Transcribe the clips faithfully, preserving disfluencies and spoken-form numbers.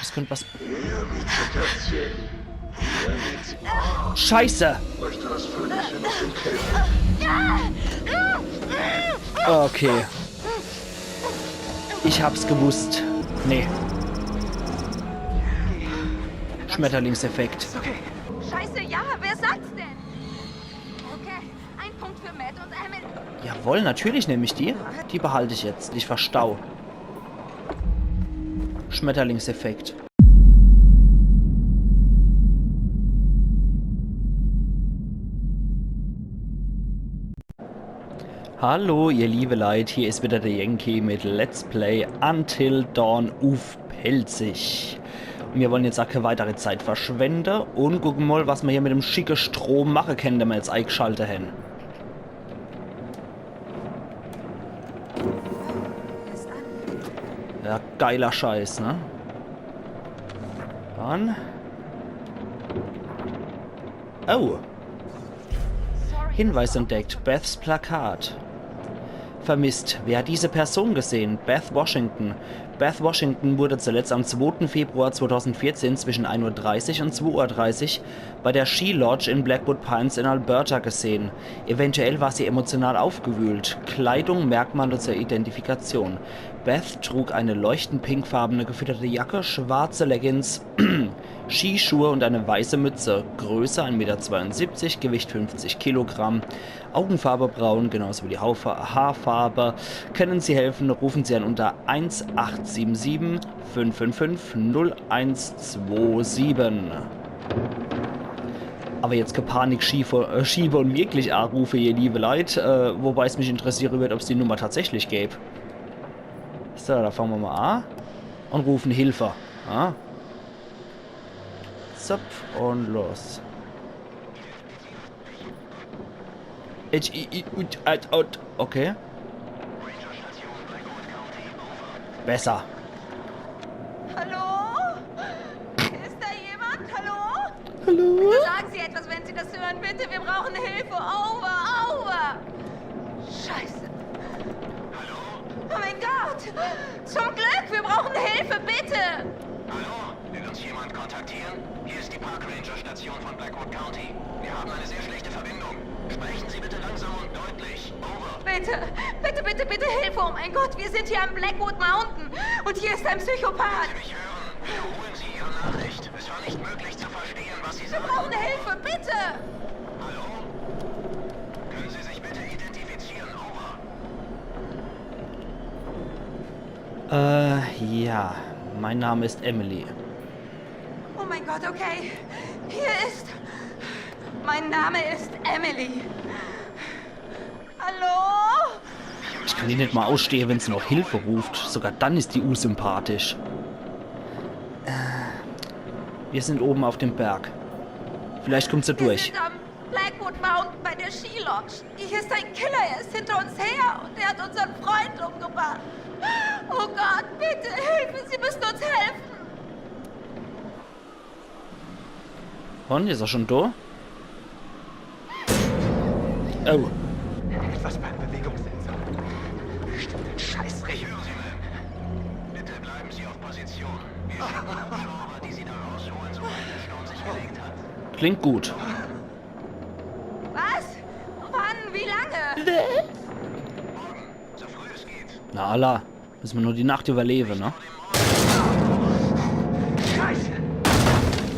Es könnt was. Scheiße! Okay. Ich hab's gewusst. Nee. Schmetterlingseffekt. Scheiße, ja, wer sagt's denn? Okay, ein Punkt für Matt und Emily. Jawohl, natürlich nehme ich die. Die behalte ich jetzt. Ich verstau. Schmetterlingseffekt. Hallo, ihr liebe Leit, hier is wieder der Yankee mit Let's Play Until Dawn uff Pälzisch. Und mir wollen jetzt aa kä weitere Zeit verschwende und gucke mol, was mer hier mit dem schicke Strom mache kenne, den mer jetzt eigschaltet hen. Ja, geiler Scheiß, ne? Dann. Oh. Hinweis entdeckt. Beths Plakat. Vermisst. Wer hat diese Person gesehen? Beth Washington. Beth Washington wurde zuletzt am zweiten Februar zweitausendvierzehn zwischen ein Uhr dreißig und zwei Uhr dreißig bei der Ski Lodge in Blackwood Pines in Alberta gesehen. Eventuell war sie emotional aufgewühlt. Kleidung, Merkmale zur Identifikation. Beth trug eine leuchtend pinkfarbene gefütterte Jacke, schwarze Leggings, Skischuhe und eine weiße Mütze. Größe ein Meter zweiundsiebzig, Gewicht fünfzig Kilogramm. Augenfarbe braun, genauso wie die Haufa-, Haarfarbe. Können Sie helfen? Rufen Sie an unter eins acht sieben sieben, fünf fünf fünf, null eins zwei sieben. Aber jetzt kä Panik schiebe, äh, schiebe und wirklich aarufe, ihr liebe Leit. Äh, wobei es mich interessiere wird, ob's die Nummer tatsächlich gäb. So, da fange mer mol aa. Und rufen Hilfe. Ja? Zap und los. H I I ut, at, out. Okay. Besser. Hallo? Ist da jemand? Hallo? Hallo? Bitte sagen Sie etwas, wenn Sie das hören. Bitte, wir brauchen Hilfe. Over, over. Scheiße. Oh mein Gott. Zum Glück, wir brauchen Hilfe, bitte. Hallo, will uns jemand kontaktieren? Hier ist die Park Ranger Station von Blackwood County. Wir haben eine sehr schlechte Verbindung. Sprechen Sie bitte langsam und deutlich. Over. Bitte, bitte, bitte, bitte Hilfe. Oh mein Gott, wir sind hier am Blackwood Mountain. Und hier ist ein Psychopath. Mich hören. Wiederholen Sie Ihre Nachricht. Es war nicht möglich zu verstehen, was Sie Wir sagen. Brauchen Hilfe, bitte. Hallo? Können Sie sich bitte identifizieren? Over. Äh, ja. Mein Name ist Emily. Oh mein Gott, okay. Hier ist. Mein Name ist Emily. Hallo? Ich kann die net mol ausstehe, wenn se noch Hilfe ruft. Sogar dann is die unsympathisch. Äh, wir sind oben auf dem Berg. Vielleicht kommt se Wir durch. Sind am Blackwood Mountain bei der Ski Lodge. Hier ist ein Killer, er ist hinter uns her und er hat unseren Freund umgebracht. Oh Gott, bitte Hilfe, Sie müssen uns helfen. Und, is er schon do? Oh. Etwas beim Bewegungssensor. Bestimmt ein Scheißregen. Bitte bleiben Sie auf Position. Wir schicken Hubschrauber, die Sie da rausholen, sobald der Sturm sich gelegt hat. Klingt gut. Was? Wann? Wie lange? So früh es geht. Na alla, müssen wir nur die Nacht überleben, ne?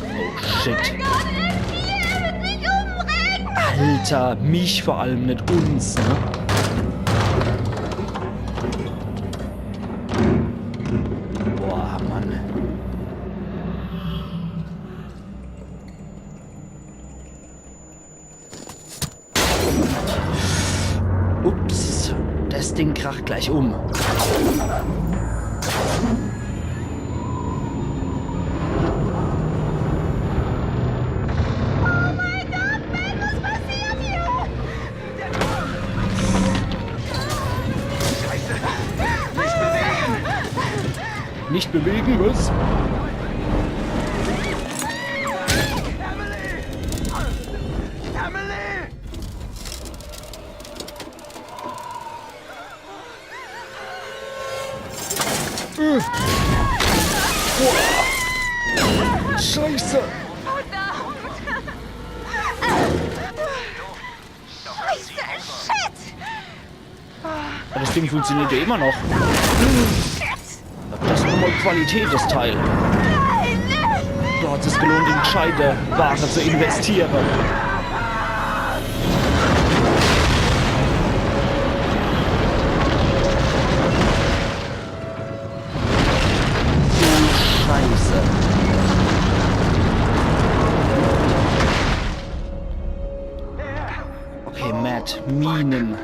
Oh shit. Gott, Emily, er wird mich umbringen! Alter, mich vor allem, net uns, ne? Boah, Mann. Ups, das Ding kracht gleich um. Oh mein Gott, Ben, was passiert hier? Nicht bewegen, was? Scheiße! Verdammt! Scheiße! Shit! Aber das Ding funktioniert ja immer noch. Shit! Das ist nochmal Qualität, das Teil. Nein! Nicht! Da hat es sich gelohnt, in gescheite Ware zu investieren. Du Scheiße. Okay, Matt, Minen.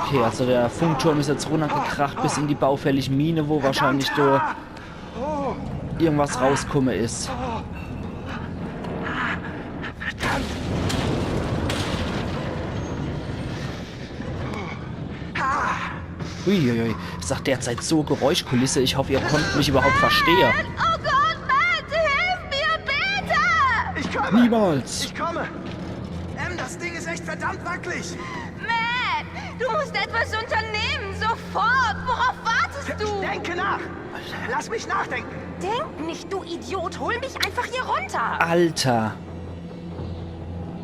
Okay, also der Funkturm ist jetzt runtergekracht bis in die baufällige Mine, wo wahrscheinlich do irgendwas rauskumme is. Uiuiui, is doch derzeit so Geräuschkulisse. Ich hoffe, ihr konnt mich überhaupt verstehen. Oh Gott, Matt, hilf mir, bitte! Ich komme! Niemals! Ich komme! Em, das Ding ist echt verdammt wackelig! Matt, du musst etwas unternehmen, sofort! Worauf wartest du? Denke nach! Lass mich nachdenken! Denk nicht, du Idiot! Hol mich einfach hier runter! Alter.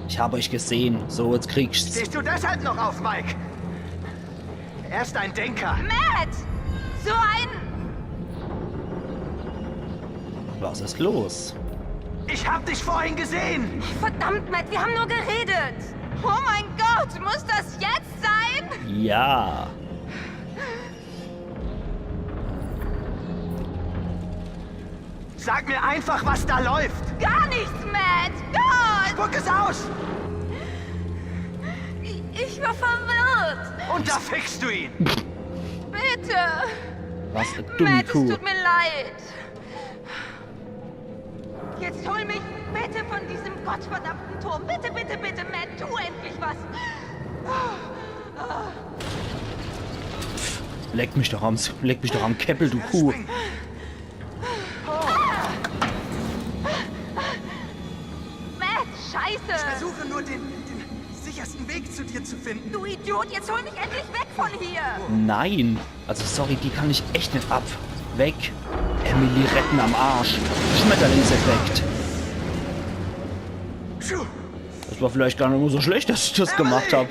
Ich habe euch gesehen. So, jetzt kriegst Stehst du deshalb noch auf, Mike? Er ist ein Denker. Matt! So ein... Was ist los? Ich hab dich vorhin gesehen! Verdammt, Matt, wir haben nur geredet! Oh mein Gott, muss das jetzt sein? Ja. Sag mir einfach, was da läuft! Gar nichts, Matt! Gott! Spuck es aus! Ich, ich war verwirrt! Und da fickst du ihn! Bitte! Was eine dumme Matt, es Kuh. Tut mir leid! Jetzt hol mich bitte von diesem gottverdammten Turm! Bitte, bitte, bitte, Matt, tu endlich was! Leck mich doch am, leck mich doch am Käppel, du Kuh. Matt, Scheiße! Versuche nur, den, den sichersten Weg zu dir zu finden. Du Idiot, jetzt hol mich endlich weg von hier! Nein. Also sorry, die kann ich echt net ab. Weg. Emily retten am Arsch. Schmetterlingseffekt. Phew. Das war vielleicht gar net mal so schlecht, dass ich das gemacht hab.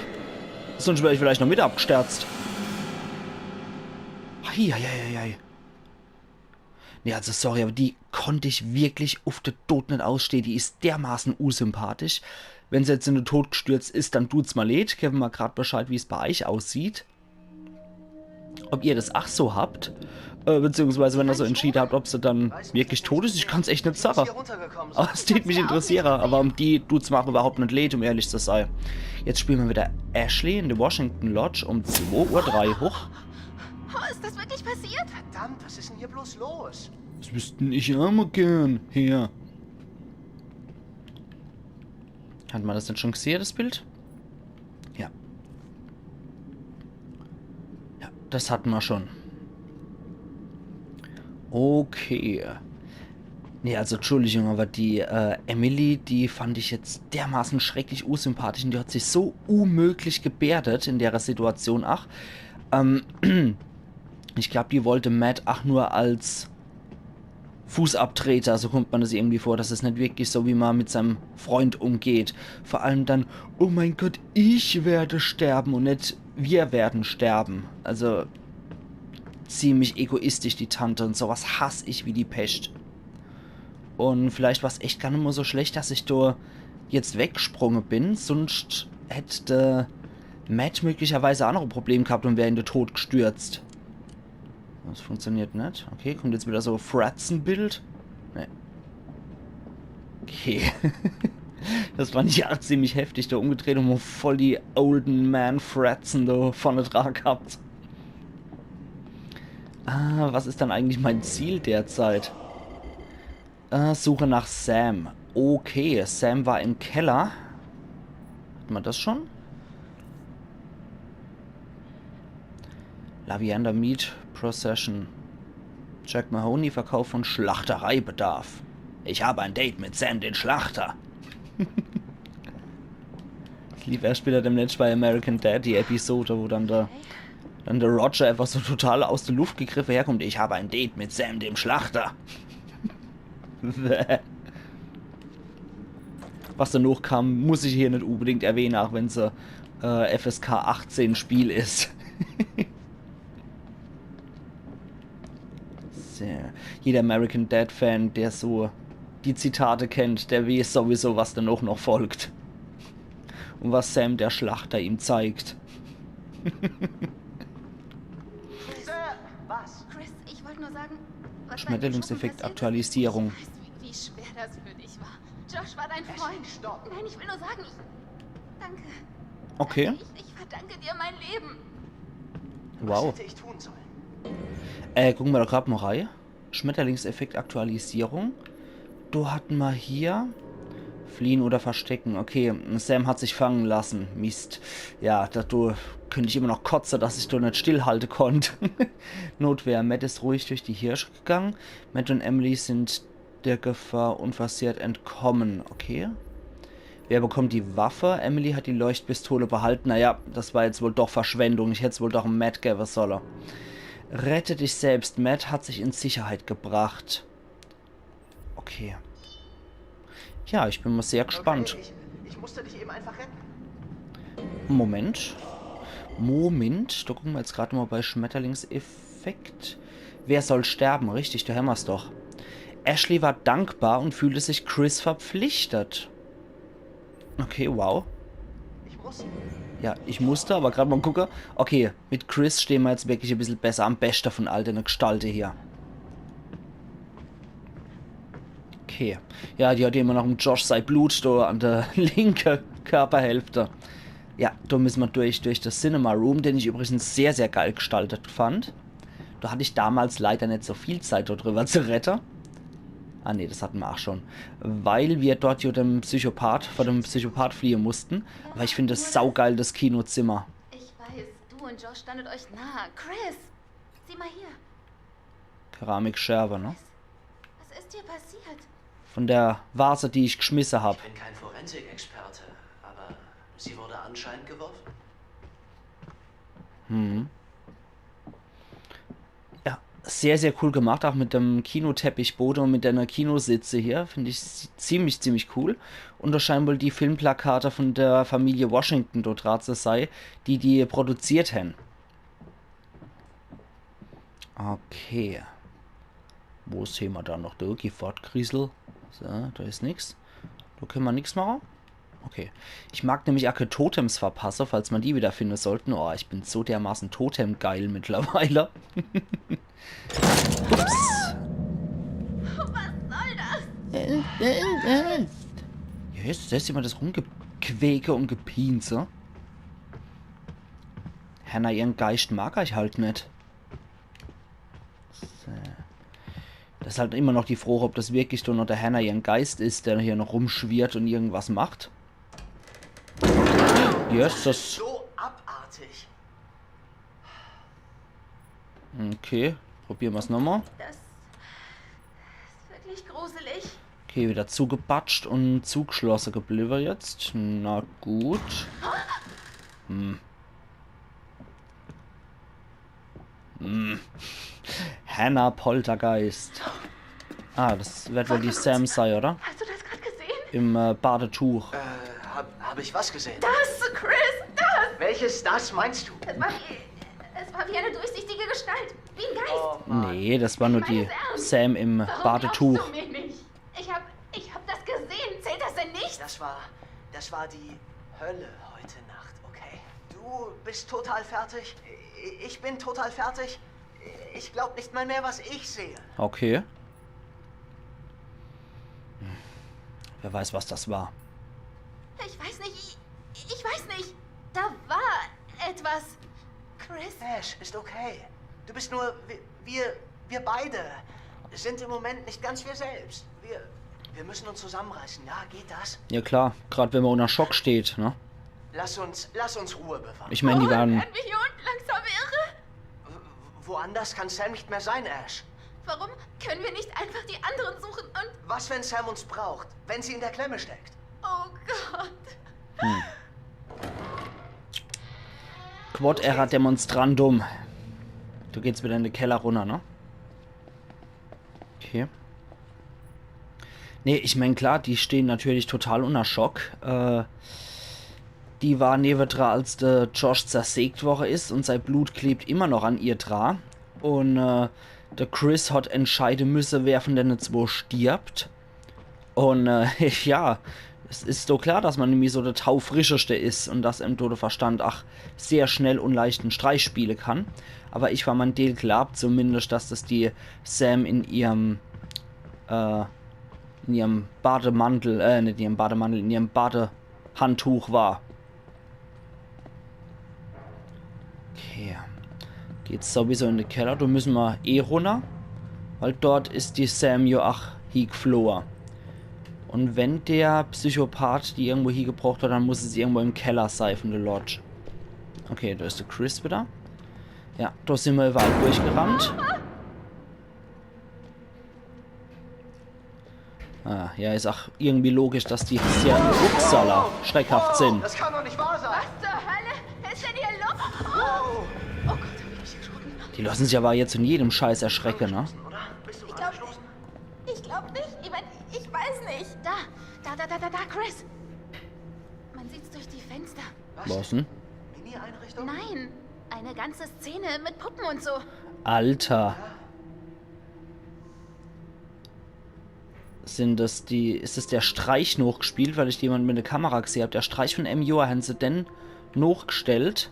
Sonst wär ich vielleicht noch mit abgesterzt. Eieieiei. Nee, also sorry, aber die konnt ich wirklich uff de Tod net ausstehen. Die is dermaßen unsympathisch. Wenn se jetzt in de Tod gestürzt is, dann tut's mer leid. Gebt mer grad Bescheid, wie's bei euch aussieht. Ob ihr das ach so habt, äh, beziehungsweise wenn ihr so entschieden habt, ob se dann wirklich tot is, ich kann's echt net sagen. Aber es tät mich interessieren, aber um die tut's mer ach überhaupt net leid, um ehrlich zu sein. Jetzt spielen mer wieder Ashley in der Washington Lodge um zwei Uhr drei. Hoch. Oh, ist das wirklich passiert? Verdammt, was ist denn hier bloß los? Was wüssten ich immer gern her? Hat man das denn schon gesehen, das Bild? Ja. Ja, das hatten wir schon. Okay. Nee, also Entschuldigung, aber die äh, Emily, die fand ich jetzt dermaßen schrecklich unsympathisch und die hat sich so unmöglich gebärdet in der Situation. Ach, ähm, ich glaub, die wollte Matt ach nur als Fußabtreter, so kommt man das irgendwie vor, dass es nicht wirklich so, wie man mit seinem Freund umgeht. Vor allem dann, oh mein Gott, ich werde sterben und nicht wir werden sterben. Also ziemlich egoistisch, die Tante, und sowas hass ich wie die Pest. Und vielleicht war's echt gar nicht mal so schlecht, dass ich da jetzt weggesprungen bin, sonst hätte Matt möglicherweise auch noch ein Problem gehabt und wäre in den Tod gestürzt. Das funktioniert nicht. Okay, kommt jetzt wieder so Fratzenbild. Nee. Okay. Das fand ich ja ziemlich heftig, da umgedreht und voll die olden man Fratzen da vorne dran gehabt. Ah, was ist dann eigentlich mein Ziel derzeit? Äh, Suche nach Sam. Okay, Sam war im Keller. Hat man das schon? Lavianda Meat Procession. Jack Mahoney, Verkauf von Schlachtereibedarf. Ich habe ein Date mit Sam, den Schlachter. Ich lieb erst wieder demnächst bei American Dad die Episode, wo dann der Dann der Roger einfach so total aus der Luft gegriffen herkommt. „Ich habe ein Date mit Sam, dem Schlachter.“ Was danach kam, muss ich hier net unbedingt erwähnen, auch wenn's e äh, F S K achtzehn Spiel is. So. Jeder American Dad Fan, der so die Zitate kennt, der weiß sowieso, was danach noch folgt. Und was Sam der Schlachter ihm zeigt. Sir, was? Chris, ich wollte nur sagen, was Schmetterlingseffekt Aktualisierung. Ich weiß, wie, wie schwer das für dich war. Josh war dein Freund. Stopp. Nein, ich will nur sagen, ich. Danke. Okay. Ich, ich verdanke dir mein Leben. Was Wow. Hätte ich tun sollen? Äh, gucke mer doch grad mal rei. Schmetterlingseffekt Aktualisierung. Do hatten mer hier Fliehen oder Verstecken. Okay, Sam hat sich fangen lassen. Mist. Ja, do könnt ich immer noch kotze, dass ich do net stillhalte konnt. Notwehr. Matt is ruhig durch die Hirsche gegangen. Matt und Emily sind der Gefahr unversehrt entkommen. Okay. Wer bekommt die Waffe? Emily hat die Leuchtpistole behalten. Naja, das war jetzt wohl doch Verschwendung. Ich hätt's wohl doch em Matt gewwe solle. Rette dich selbst. Matt hat sich in Sicherheit gebracht. Okay. Ja, ich bin mal sehr gespannt. Okay, ich, ich musste dich eben einfach retten. Moment. Moment, do gucke mer jetzt grad mal bei Schmetterlingseffekt. Wer soll sterben? Richtig, do hämmer's doch. Ashley war dankbar und fühlte sich Chris verpflichtet. Okay, wow. Ich muss. Ja, ich musste, aber grad mal gucke. Okay, mit Chris stehen mer jetzt wirklich e bissel besser am beschte von all dene Gestalte hier. Okay. Ja, die hat immer noch em Josh sei Blut do an der linke Körperhälfte. Ja, do müsse mer durch, durch das Cinema Room, den ich übrigens sehr, sehr geil gestaltet fand. Do hatt ich damals leider net so viel Zeit, do drüber zu redde. Ah nee, das hatten mer auch schon. Weil mer dort jo dem Psychopath, vor dem Psychopath fliehe mussten. Aber ich finde es saugeil, das Kinozimmer. Ich weiß, du und Josh standet euch nahe. Chris, sieh mal hier. Keramikscherbe, ne? Was ist dir passiert? Von der Vase, die ich geschmisse hab. Ich bin kein Forensikexperte, aber sie wurde anscheinend geworfen. Hm. Ja, sehr, sehr cool gemacht, auch mit dem Kinoteppichbode und mit deiner Kinositze hier. Finde ich s- ziemlich, ziemlich cool. Und das scheint wohl die Filmplakate von der Familie Washington dort dra zu sei, die die produziert hän. Okay. Wo sehn mer da noch? Do, geh fort, Griesel. So, do is nix. Do könne mer nix mache. Okay. Ich mag nämlich auch keine Totems verpasse, falls mer die wieder finde sollten. Oh, ich bin so dermaßen totemgeil mittlerweile. Ups. Was soll das? Ja, jetzt, jetzt immer das Rumgequäke und Gepienze. Hannah ihren Geist mag ich halt net. So. Das is halt immer noch die Frage, ob das wirklich nur noch der Hannah ihren Geist is, der hier noch rumschwirrt und irgendwas macht. Yes, das. So abartig. Okay, probiere mer's nochmal. Das ist wirklich gruselig. Okay, wieder zugebatscht und zugeschlosse gebliebe jetzt. Na gut. Hm. Hm. Hannah Poltergeist. Ah, das wird wohl die Sam sei, oder? Hast du das gerade gesehen? Im äh, Badetuch. Äh, hab, hab ich was gesehen? Das, Chris, das! Welches das meinst du? Es war wie, es war wie eine durchsichtige Gestalt. Wie ein Geist. Oh Mann. Nee, das war nur die Sam im Warum Badetuch. Glaubst du mir nicht? Ich hab, ich hab das gesehen. Zählt das denn nicht? Das war, das war die Hölle heute Nacht, okay? Du bist total fertig. Ich bin total fertig. Ich glaub nicht mal mehr, was ich sehe. Okay. Wer weiß, was das war. Ich weiß nicht. Ich, ich weiß nicht. Da war etwas. Chris. Ash, ist okay. Du bist nur, wir, wir, wir beide sind im Moment nicht ganz wir selbst. Wir, wir müssen uns zusammenreißen. Ja, geht das? Ja klar, grad wenn man unter Schock steht, ne? Lass uns, lass uns Ruhe bewahren. Ich meine, die waren. Werden wir hier unten langsam irre? Woanders kann Sam nicht mehr sein, Ash. Warum können wir nicht einfach die anderen suchen und... Was, wenn Sam uns braucht? Wenn sie in der Klemme steckt? Oh Gott. What era demonstrandum. Du gehst wieder in de Keller runner, ne? Okay. Nee, ich mein, klar, die stehn natürlich total unner Schock. Äh, die war newedra, als de Josh zersägt worre is, un sei Blut klebt immer noch an ihr dra. Un äh, de Chris hat entscheide müsse, wer von denne zwo stirbt. Un äh, ja, es is doch klar, dass mer nimmi so de Taufrischeste is un dass em do de Verstand ach sehr schnell un leicht en Streich spiele kann. Awwer ich war mein Deel glaabt zumindest, dass das die Sam in ihrem, äh, in ihrem Bademantel, äh, net in ihrem Bademantel, in ihrem Badehandtuch war. Okay. Geht's sowieso in de Keller? Do müsse mer eh runner. Weil dort is die Sam jo ach hiegflohe. Un wenn der Psychopath die irgendwo hiegebocht hat, dann muss es irgendwo im Keller sei von de Lodge. Okay, do is de Chris wieder. Ja, do sin mer überall durchgerannt. Ah, ja, is ach irgendwie logisch, dass die sehr, upsala, schreckhaft sin. Das kann doch nicht wahr sein. Was zur Hölle ist denn hier los? Oh, oh Gott, hab ich mich erschrocken. Die lassen sich aber jetzt von jedem Scheiß erschrecken, ne? Ich glaub nicht. Ich glaub nicht. Ich mein, ich weiß nicht. Da, da, da, da, da, da, Chris. Man sieht's durch die Fenster. Was denn? Mini-Einrichtung? Nein, eine ganze Szene mit Puppen und so. Alter. Sind das die, is das der Streich nochgespielt, weil ich jemand mit der Kamera gesehen hab? Der Streich von M. Johansen denn nochgestellt?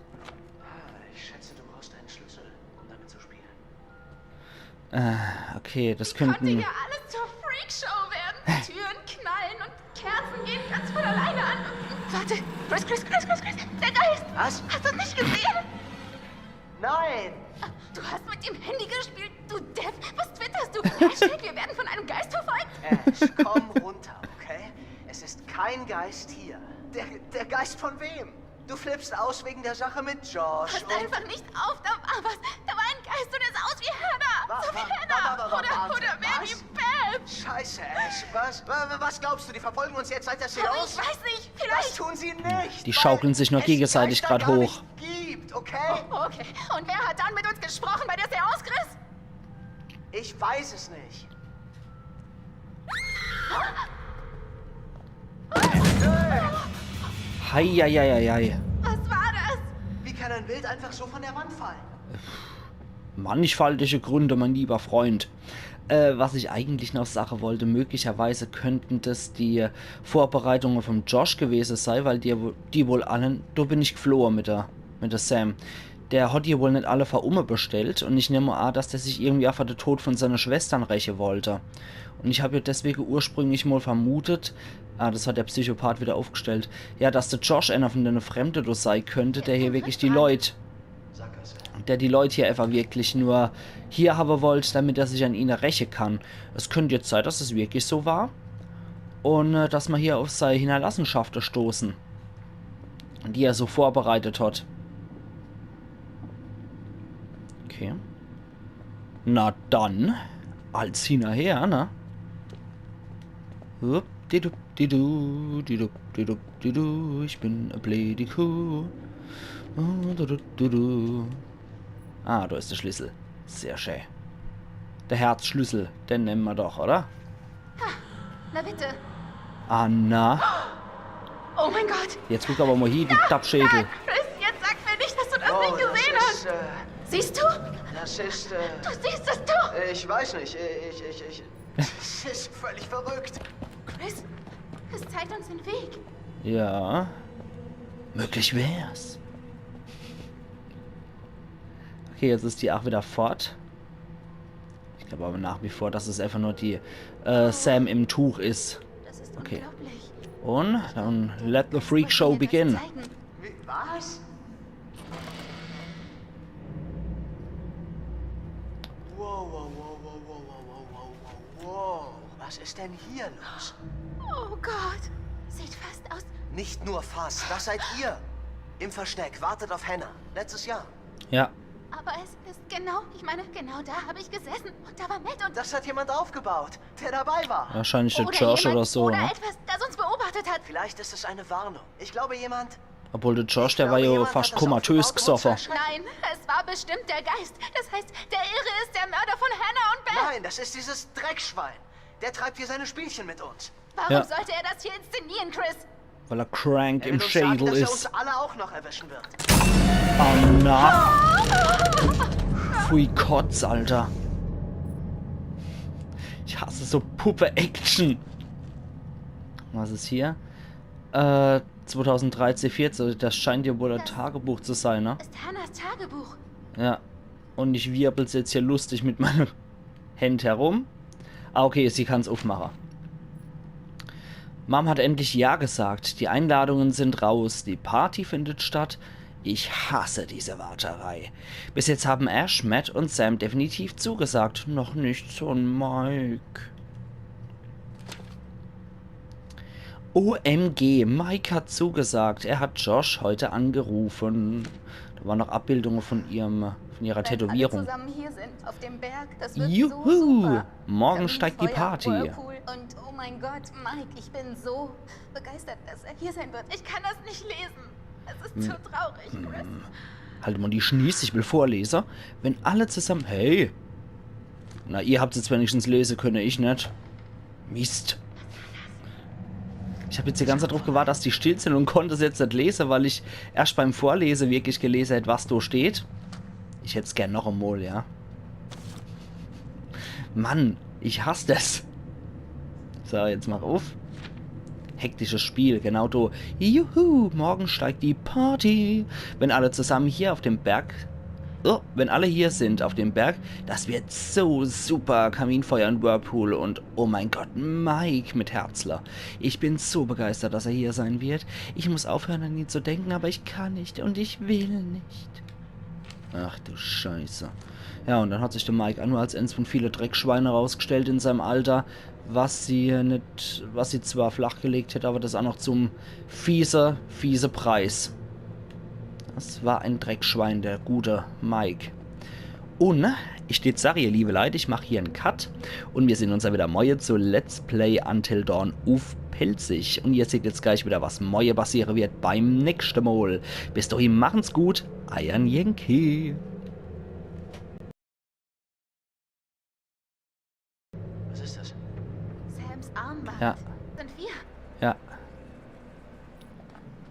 Ich schätze, du brauchst einen Schlüssel, um damit zu spielen. Äh, okay, das Konnte könnten... ja alles zur Freakshow werden. Türen knallen und Kerzen gehen ganz von alleine an. Warte, Chris, Chris, Chris, Chris, Chris. Der Geist. Was? Hast du es nicht gesehen? Nein! Du hast mit dem Handy gespielt, du Depp. Was twitterst du? Hashtag, wir werden von einem Geist verfolgt. Ash, komm runter, okay? Es ist kein Geist hier. Der, der Geist von wem? Du flippst aus wegen der Sache mit Josh. Passt einfach nicht auf, da war was. Da war ein Geist und er sah aus wie Hannah. Wa- So wie wa- Hannah. wa- wa- wa- Oder, was? oder Mary Was? Beth. Scheiße, Ash. Was, wa- wa- was glaubst du, die verfolgen uns jetzt seit der Aber ich Seance? Weiß nicht, Das vielleicht. Tun sie nicht. Die schaukeln sich nur Weil es gegenseitig Geister grad gar hoch. Nicht gibt, okay? Okay, und wer hat dann mit uns gesprochen bei der Seance, Chris? Ich weiß es nicht. Heieieiei. Was war das? Wie kann ein Bild einfach so von der Wand fallen? Mannigfaltige Gründe, mein lieber Freund. Äh, was ich eigentlich noch sage wollte, möglicherweise könnten das die Vorbereitungen vom Josh gewesen sein, weil die, die wohl allen, da bin ich geflohen mit der, mit der Sam. Der hat die wohl nicht alle für umme bestellt und ich nehme an, dass der sich irgendwie auch für den Tod von seinen Schwestern rächen wollte. Und ich habe ja deswegen ursprünglich mal vermutet, ah, das hat der Psychopath wieder aufgestellt, ja, dass der Josh einer von den Fremden da sein könnte, der hier wirklich die Leute, der die Leute hier einfach wirklich nur hier haben wollte, damit er sich an ihnen rächen kann. Es könnte jetzt sein, dass es wirklich so war. Und äh, dass wir hier auf seine Hinterlassenschaften stoßen, die er so vorbereitet hat. Okay. Na dann, als hinnerher, ne? Hup, didup, didu, didup, didup, didu, ich bin e bleedi Kuh. Oh, du, du, du, du. Ah, da ist der Schlüssel. Sehr schön. Der Herzschlüssel, den nehmen wir doch, oder? Na bitte. Anna. Oh mein Gott. Jetzt guck aber mal hier, du Dappschädel. Chris, jetzt sag mir nicht, dass du das Oh, nicht gesehen das hast. Ist, äh, Siehst du? das ist, äh, Du siehst es doch. ich weiß nicht, ich, ich, ich, das ist völlig verrückt. Chris, es zeigt uns den Weg. Ja. Möglich wär's. Okay, jetzt ist die auch wieder fort. Ich glaube aber nach wie vor, dass es einfach nur die äh, Sam im Tuch ist. Das ist Okay. Unglaublich. Und dann let the freak show Mir das begin. Zeigen. Wie, was? Wow, wow, wow, wow, wow, wow, wow, wow, wow, wow. Was ist denn hier los? Oh Gott. Sieht fast aus. Nicht nur fast, das seid ihr. Im Versteck, wartet auf Hannah. Letztes Jahr. Ja. Aber es ist genau, ich meine, genau da habe ich gesessen. Und da war Matt und Das hat jemand aufgebaut, der dabei war. Wahrscheinlich der oder Josh jemand, oder so, oder ne? Etwas, das uns beobachtet hat. Vielleicht ist es eine Warnung. Ich glaube, jemand. Obwohl der Josh, der war ja fast komatös gesoffen. Nein, es war bestimmt der Geist. Das heißt, der Irre ist der Mörder von Hannah und Beth. Nein, das ist dieses Dreckschwein. Der treibt hier seine Spielchen mit uns. Warum ja. sollte er das hier inszenieren, Chris? Weil er krank im Schädel ist. Er will uns sagen, dass er uns alle auch noch erwischen wird. Oh na. Pfui Kotz, Alter. Ich hasse so Puppe-Action. Was ist hier? Äh, zweitausenddreizehn, vierzehn, das scheint ja wohl ein Tagebuch zu sein, ne? Ist Hannahs Tagebuch. Ja. Und ich wirbel's jetzt hier lustig mit meinem Hand herum. Ah, okay, sie kann's aufmachen. Mom hat endlich Ja gesagt. Die Einladungen sind raus. Die Party findet statt. Ich hasse diese Warterei. Bis jetzt haben Ash, Matt und Sam definitiv zugesagt. Noch nicht so ein Mike. O M G, Mike hat zugesagt. Er hat Josh heute angerufen. Da waren noch Abbildungen von ihrem, von ihrer Tätowierung. Wenn alle zusammen hier sind, auf dem Berg, das wird Juhu! So super. Morgen steigt die Party. Kaminfeuer, Whirlpool und oh mein Gott, Mike, ich bin so begeistert, dass er hier sein wird. Ich kann das nicht lesen. Es ist zu traurig, Chris. Halt mal die Schnieß, ich will vorlesen. Wenn alle zusammen. Hey! Na, ihr habt's jetzt wenigstens lesen können, ich net. Mist. Ich hab jetzt die ganze Zeit drauf gewartet, dass die still sind und konnte es jetzt net lesen, weil ich erst beim Vorlesen wirklich gelesen hätt, was da steht. Ich hätt's gern noch einmal, ja. Mann, ich hass das. So, jetzt mach auf. Hektisches Spiel, genau do. Juhu, morgen steigt die Party. Wenn alle zusammen hier auf dem Berg. Oh, wenn alle hier sind auf dem Berg, das wird so super. Kaminfeuer und Whirlpool und oh mein Gott, Mike mit Herzler. Ich bin so begeistert, dass er hier sein wird. Ich muss aufhören, an ihn zu denken, aber ich kann nicht und ich will nicht. Ach du Scheiße. Ja, und dann hat sich der Mike auch nur als eins von viele Dreckschweine rausgestellt in seinem Alter, was sie net, was sie zwar flachgelegt hätt, aber das auch noch zum fiese, fiese Preis. Das war ein Dreckschwein, der gute Mike. Und ich deet sage, ihr liebe Leit, ich mach hier en Cut und wir sehen uns dann wieder morje zu Let's Play Until Dawn uff Pälzisch. Und ihr seht jetzt gleich wieder, was morje passiere wird beim nächsten Mal. Bis dahin, machen's gut, eiern Yankee. Was ist das? Sams Armband. Ja. Sind wir? Ja.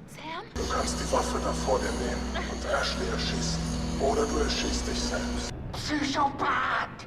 Sam? Du kannst die Waffe da vor dir nehmen und Ashley erschießen. Oder du erschießt dich selbst. Psychopath!